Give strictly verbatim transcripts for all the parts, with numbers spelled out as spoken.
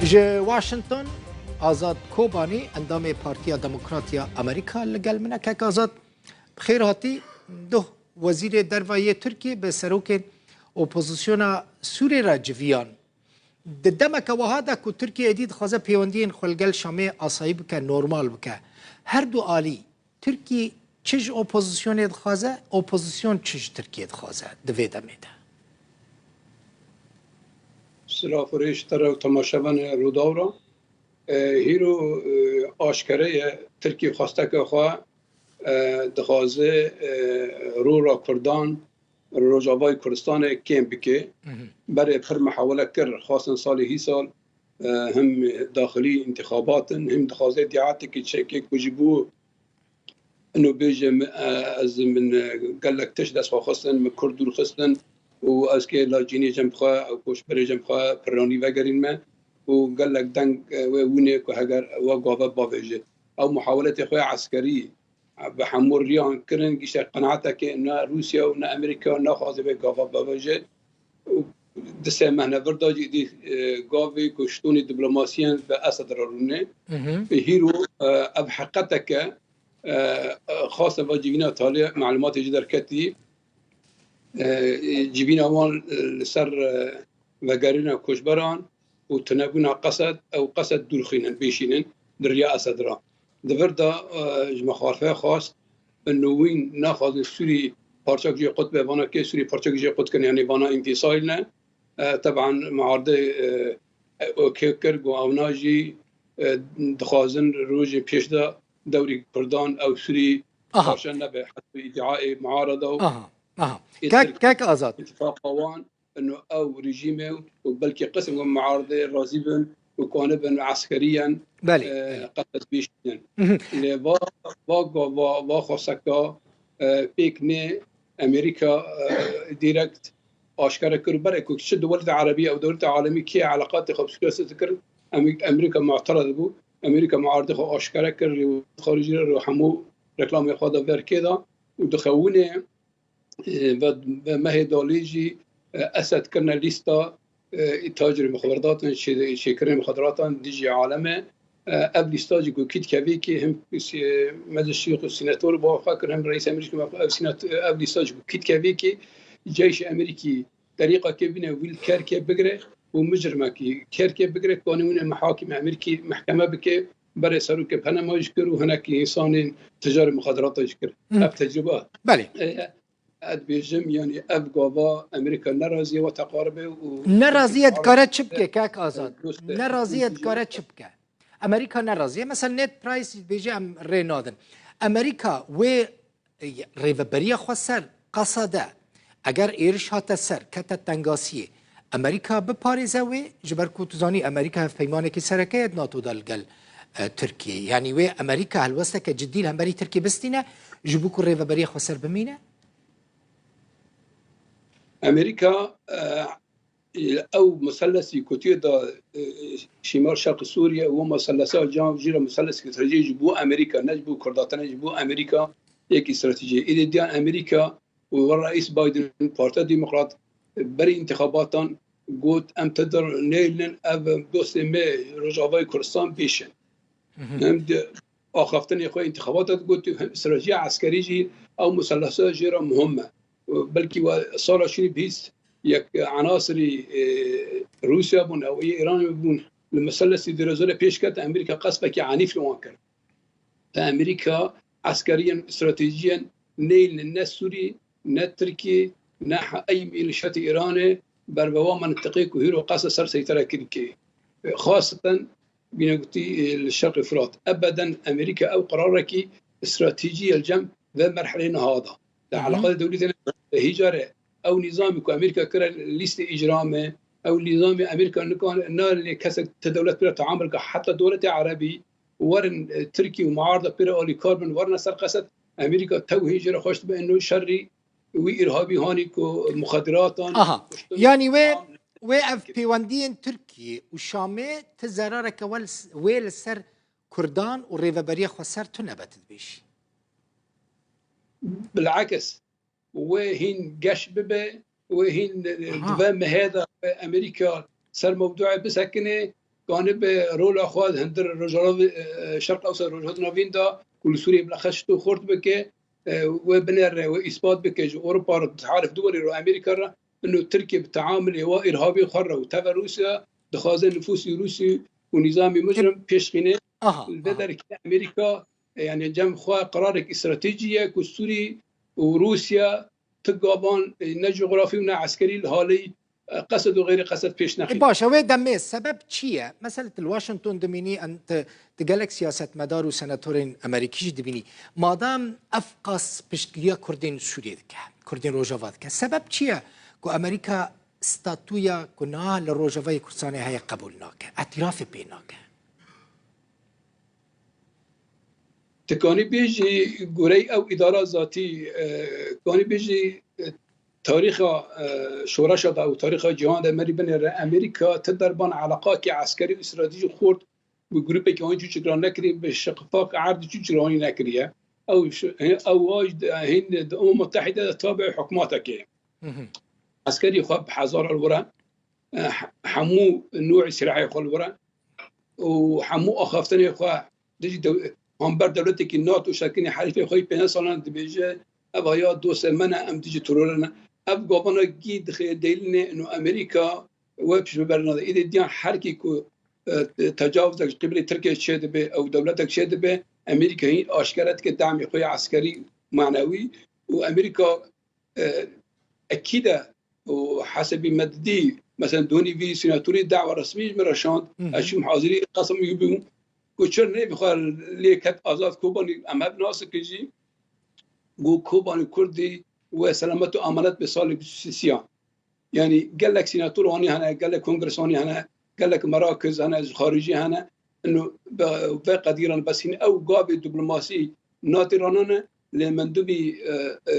Ji Washington, Azad Kobanî, endamê Partiya Demokrat ya Amerîka, li gel min e. Kek Azad, bi xêr hatî. Duh, Wezîrê Derve yê Tirkiyê bi serokên opozisyona Sûrê re civiyan. Di demeke wiha de ku Tirkiye êdî dixwaze pêwendiyên xwe li gel Şamê asayî bike, normal bike, her du alî, Tirkî çi ji opozisyonê dixwaze, opozisyon çi ji Tirkiyê dixwaze di vê demê de? Silav û rêz ji te re û temaşevanê Rûdaw re. E, hîro, e, aşkere ye, Tirkî xwesteke xwe, e, dixwaze, e, rûra Kurdan, Rojavayê Kurdistanê kêm bike. Mhm. Berê pir mihawele kir, xwestin salê hî sal, e, him daxilî întixabat in, him dixwaze dîatekî çêke ku ji bo ino bêje, mi, e, ez min, e, gelek tişt dest xwe xistin, min Kurd dûr xistin û ez kê lacînê cem xwe, koçberê cem xwe piranî vegerîn me û gelek deng, e, wê wînê ku heger we gave bavêje. Ew muhaweletê xwe eskerî bi hemû riyan kirin, gişte qenaetekê ne Rûsya û ne Amerîka naxwaze vê gava bibêje. Û di sê mehne vir de jî dî, e, gavê ku ştonê diplomasiyan bi Esed re rûne. Mhm. Hîro, e, ev heqeteke, e, xaste va civîna talê malumatê jî derketî. E, civîna wan, e, li ser, e, vegerîna koçberan û tunebûna Qesed, ew Qesed dûr xînin, bêşînin di riya Esed re. Di vir de, e, ji mixalife xwest, bi nûwîn naxwazin Sûrî parçek jê qut be, vana kê Sûrî parçek jê qut kin, yanî vana înfîsal ne. E, teban muarde, e, e, okê kir, got, ewna jî, e, dixwazin rojên pêş de dewrî Kurdan ew Sûrî Aha. parçe nebe, heta îdiayê muarada û Aha, aha. ê Kek, Tirk-, Kek Azad. Îtifaqa wan, ino ew rejîmê û belkî qism wan muaridê razî bin û kanibin eskeriyen, Belê, e, belê. qetes bîştin. Mhm. Lê va, va, va, va xweseka, e, pêk nê Amerîka, e, direkt aşkere kir û berê ku çi dewletê erebî ew dewletê alemî kê eleqatê xwe bi Sûriye dikirin, Amerî-, Amerîka mu'tered bû. Amerîka muaridê xwe aşkere kir, rêweberiya xaricî re hemû reklamê xwe de ver kê da û dixewinê, e, ve, ve mehê dalê jî, e, Esed kirine lîsta, e, tacirê muxediratan, çê-, çêkirinê muxediratan dijî aleme. E, ev lîsta jî ku kît kevê kê him si-, meclis şîx û senator bi xwe kir, him reîs Amerîkî bi xwe, ev senato-, ev lîsta jî ku kît kevê kê ceyşê Amerîkî terîqekê bîne wî li kerkê bigire û micrimekî kerkê bigire, kanî wîne mihakîme Amerîkî mehkeme bike, berê serokê P N M jî kir û hinekî însanên ticarê muxedirata jî kir. Mhm. Ev tecrûbe. Belê. E, ez dibêjim, yanî ev gava Amerîka nerazî ye, we teqaribe û Nerazî ye, dikare çi bike, kek Azad? Nerazî ye, dikare çi bike? Amerîka nerazî ye. Mesela Ned Price dibêje em rê nadin. Amerîka wê, e, rêveberiya xwe ser Qesede, eger êriş hate ser, kete tengasiyê, Amerîka biparêze wê, ji ber ku tu zanî Amerîka hevpeymanekî sereke ye di NATO de li gel, e, Tirkiyê. Yanî wê Amerîka helwesteke cidî li hemberî Tirkiyê bistîne, ji bo ku rêveberiya xwe ser bimîne? Amerîka, e, ew muselesî ku tê de, e, Şîmal Şerq Sûriye, û muselesa can jî re muselesî stratejî ji bo Amerîka, ne ji bo Kurda, tenê ji bo Amerîka yekî stratejî. Êdî diyan Amerîka û Reîs Biden, Partiya Demokrat, berî întixabatan got, em tedir nêlin ev dostê me Rojavayê Kurdistan bêşin. Mhm. Em di axaftinê xwe întixabata digot, stratejiya eskerî jî ew muselesa jê re muhim e. Belkî we sala şûnî bîst yek enasirî, e, Rûsya bûn, ew ê Îranê bûn, li meselesî dirêzore pêş ket, Amerîka qespekî enîf li wan kir. Amerîka eskeriyen, stratejiyen neyl ne Sûrî, ne Tirkî, ne he-, ey mîlîşetê Îranê berve wa mentiqê ku hîro qese ser seytere kirikê. Xaseten bîne gotî, e, li Şerqê Firat. Ebeden Amerîka ew qerarekî stratejî ye li cem ve merhelê niha da. Li Hı hı. eleqatê dewletê ne hîcare ew nîzamî ku Amerîka kire lîstê îcramê, ew nîzamî Amerîka nikane, nalê kesek ti dewlet pê re teamul ke, heta dewletê erebî werin, e, Tirkî û muarda pê re alîkar bin, werine ser qesed, Amerîka tew hê jê re xweş dibe ino şerî wî îrhabî hanî ku muxediratan Aha. kuştin Yanî wê, an wê ev pêwendiyên Tirkiyê û Şamê ti zerareke wel-, wê li ser Kurdan û rêveberiya xweser tune be, tu dibêjî? Bilakis, wê hîn geş bibe, wê hîn, e, Aha. dibe mehê de, e, Amerîka ser mewduê bisekine, kanibe rola xwe di hundir Rojava, e, Şerq Ewsat, Rojhilata Navîn de ku li Sûriyê bileqe şito xurt bike, e, we binêre, we îspat bike ji Ewropa re, Teharif Duwarî re, Amerîka re, ino Tirkiye bi teamulê wa îrhabî xwe re û teve Rûsya dixwaze nifûsî Rûsî û nîzamî micrim pêşxîne. Aha, Li vê aha. derkê Amerîka, e, yani cem xwe qerarek stratejî ye ku Sûrî û Rûsya ti gavan, e, ne cografî û ne eskerî li halî, e, qesed û xeyrî qesed pêş E, nexî. Baş e, wê demê sebeb çi ye? Mesela tu li Washington dimînî, em tu, tu gelek siyasetmedar û senatorên Amerîkî jî dibînî. Madem ev qas piştgiriya Kurdên Sûriyê dike, Kurdên Rojava dike, sebeb çi ye ku Amerîka statûya ku niha li Rojavayê Kurdistanê heye qebûl nake, îtirafê pê nake? Tu kanî bêjî goreyê ew îdara zatî, e, kanî bêjî, e, tarîxa, e, şoreşa de û tarîxa cîhan de merî binêre Amerîka ti derban eleqakî eskerî û stratejî xurt bi grûpekî wan çûçik re nekirî, bi şiqfaq erdî çûçik re wanî nekiriye. Ew ş-, ew wa jî di, hîn di Umem Mutehîde de tabe hikûmetekê ye. Hı hı. Eskerî xwe bi hezar li wir e, e, he-, hemû nû îsîlahê xwe li wir e û hemû axaftinê xwe dijî dew-, hember dewletekî NATO şekinî herîfê xwe yî pênc salan dibêje, ev haya dostê me ne, em dijî terorê ne. Ev gavana gî dixê deylînê ino Amerîka we piştveber nade. Îdê diyan her kî ku, e, tecavuzek ji qîbilê Tirkiyê çêdibe, ew dewletek çêdibe, Amerîka hîn aşkere dike demê xwe yê eskerî, manewî û Amerîka, e, ekîd e û hesebî me didî, mesela donî vî sînatorî dawa resmî ji min re şand, Hı hı. ez çûm hazirî qesem wî bûm ku çir nêvî xwe lê ket Azad Kobanî em hev nasikê jî got Kobanî Kurdî we selamet û emanet be salê bîst û sisiyan. Yani gelek sînator wanî hene, gelek kongres wanî hene, gelek merakiz hene, ji xaricî hene. Ino be-, ve qedîran bes hîn ew gavê diplomasî natê ranane, lê mendûbî, e, e,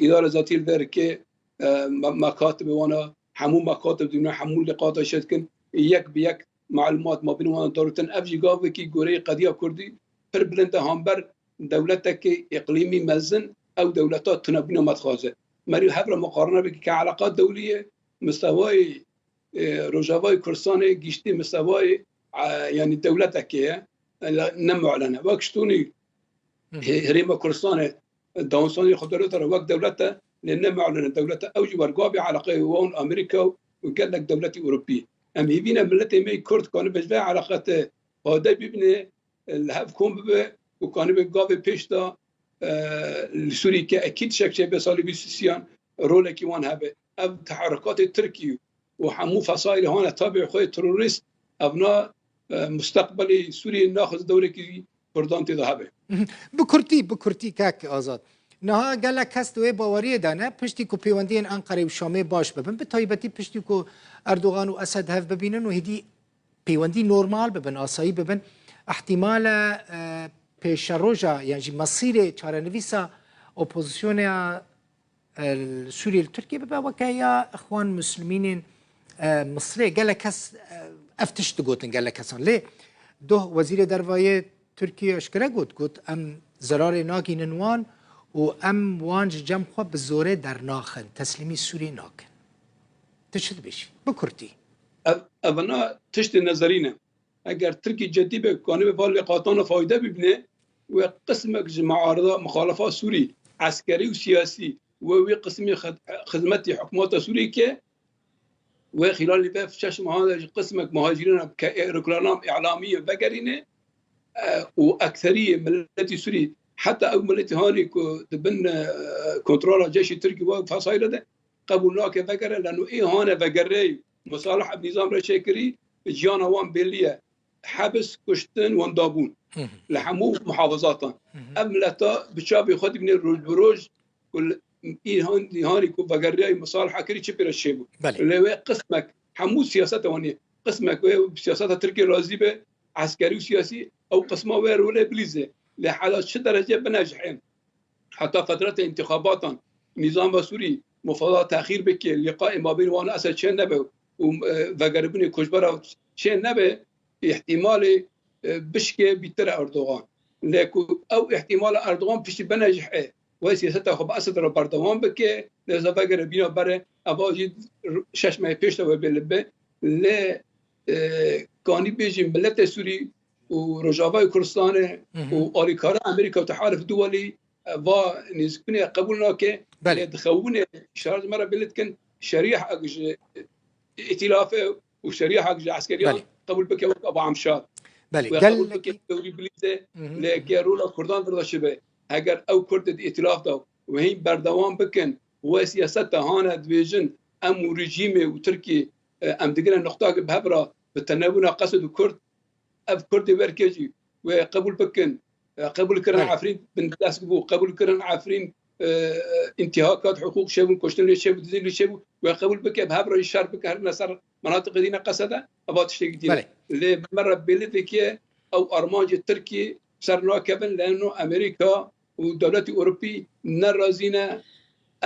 îdare zatî li derkê, e, me-, mekatibê wana, hemû mekatib dibîne, hemû lîqata çêdikin, yek bi yek malumat mabînê wana darotin. Ev jî gavekî goreyê qediya Kurdî pir bilind e, hamber dewletekê îqlîmî mezin, ew dewleta tunebûna me dixwaze. Merî hev re muqarene bike ke eleqa dewlî ye, mistewayê, e, Rojavayê Kurdistanê giştî mistewayê, e, yanî dewletekê ye, e, ne mu'lene. Wek ştonî Hı hı. he-, Herêma Kurdistanê, e, dawinsanî xwe dewlete re wek dewlet e, lê ne mu'lene dewlet e. Ew jî wergavê eleqeyê wan Amerîka û gelek dewletî Ewropî. Em hêvî ne miletê me yê Kurd kanibe ji vê eleqete fayde bibîne, li hev kom bibe û kanibe gavê pêş de, e, li Sûriyê ke ekîd şek çêbe salê bîst û sisiyan rolekî wan hebe. Ev teherikatê Tirkî û hemû fesaîlê hane tabê xwe yê terorîst, evna, e, musteqbelê Sûriyê naxist dewrekî Kurdan tê de hebe. Bi kurtî, bi kurtî kek Azad. Niha gelek kes di wê baweriyê de ne, piştî ku pêwendiyên Enqerê û Şamê baş bibin, bi taybetî piştî ku Erdogan û Esed hev bibînin û hêdî peywendî normal bibin, asayî bibin, ihtimal e, e, pêşeroja yan jî mesîrê çarenivîsa opozisyona, e, Sûriyê li Tirkiyê bibe weke ya Ixwan Muslimînên, e, Misrê. Gelek kes, e, ev tişt digotin, gelek kesan. Lê doh Wezîrê Derva yê Tirkiyê eşkere got, got, em zerarê nagînin wan û em wan ji cem xwe bi zorê dernaxin, teslîmî Sûriyê nakin. Tu çi dibêjî? Bi kurtî. Ev, evana tiştê nezerî ne. Eger Tirkî cedî be, kanibe van lêqatana fayde bibîne, wê qismek ji muarida, muxalefa Sûrî, eskerî û siyasî, wê wê qismê xid-, xizmetî hikûmeta Sûrî ke, wê xîlalî vê şeş mehan de ji qismek muhacirîna ke ê riknameyên îlamî yên vegerîne, e, û ekseriyê miletî Sûrî, heta ew miletî hanî ku di bin, e, kontrola ceşê Tirkî û fesayî de, qebûl nake vegere, leno ê hane vegerê Musalih Ebnîzam re çêkirî, jiyana wan bellî ye. Hebs, kuştin, wendabûn Hı hı. li hemû muhafizatan. Hı hı. Ev mileta bi çavê xwe dibîne roj bi roj ku li, îhan-, îhanî ku vegeriyayî Musalih kirî çi pêre çêbû. Belê. Lê wê qismek, hemû siyaseta wan e. Qismek wê siyaseta Tirkiyê razî be, eskerî û siyasî, ew qisma wê rolê bilîze. Lê hela çi derece binejihê? Heta fetreta întîxabatan nîzama Sûrî mufaza texîr bike, lîqayê mabên wan Esed çê nebe û, e, vegeribûnê koçbera çê nebe, îhtîmalê, e, bişkê bîtir e Erdogan. Lê ku ew îhtîmala Erdogan piştî binejihê, wê siyaseta xwe bi Esed re berdewam bike, lê za vegere bîna bere, eva jî şeş mehê pêş de wê bê li be. Lê e, kanî bêjî miletê Sûrî û Rojavayê Kurdistanê û alîkara Amerîka û Tehalif Duwelî, e, va nêzikbûnê qebûl nake. Belê. Lê dixewûnê şaret me re belê dikin, şerîhek ji îtîlafê û şerîhek ji eskeriyan Belê. qebûl bike wek Aba Amşar. Belê. Wê qebûl bike Gelekî dewrî bilîze, Hı hı. lê ke rola Kurdan vira çi be. Heger ew Kurd di îtîlaf de û hîn berdewam bikin, wê siyaseta hane dibêjin, em û rejîmê û Tirkî, e, em digire nuqtakê bi hev re bi tenebûna qesd û Kurd, ev Kurdê werkê jî wê qebûl bikin. E, qebûl kirin Belê. Efrîn bindest bû, qebûl kirin Efrîn, e, e, întihakat hiqûq çêbûn, kuştin lê çêbû, dizî lê çêbû, wê qebûl bike, bi hev re jî şer bikin, herine ser menatiqê dîne qesede, eva tiştekî dîne. Belê. Lê me re belê dike ew armancê Tirkî ser nakevin, leno Amerîka û dewletî Ewropî nerazî ne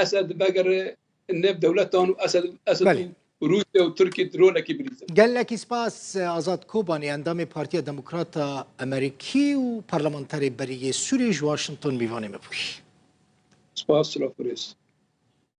Esed vegere nêv dewletan û Esed, Esed Belê. û Rûsya û Tirkî rolekî bilîzin. Gelekî spas, Azad Kobanî, endamê Partiya Demokrata Amerîkî û parlamenterê berî yê Sûriyê ji Washington mîvanê me bûyî. Spas, silav û rêz.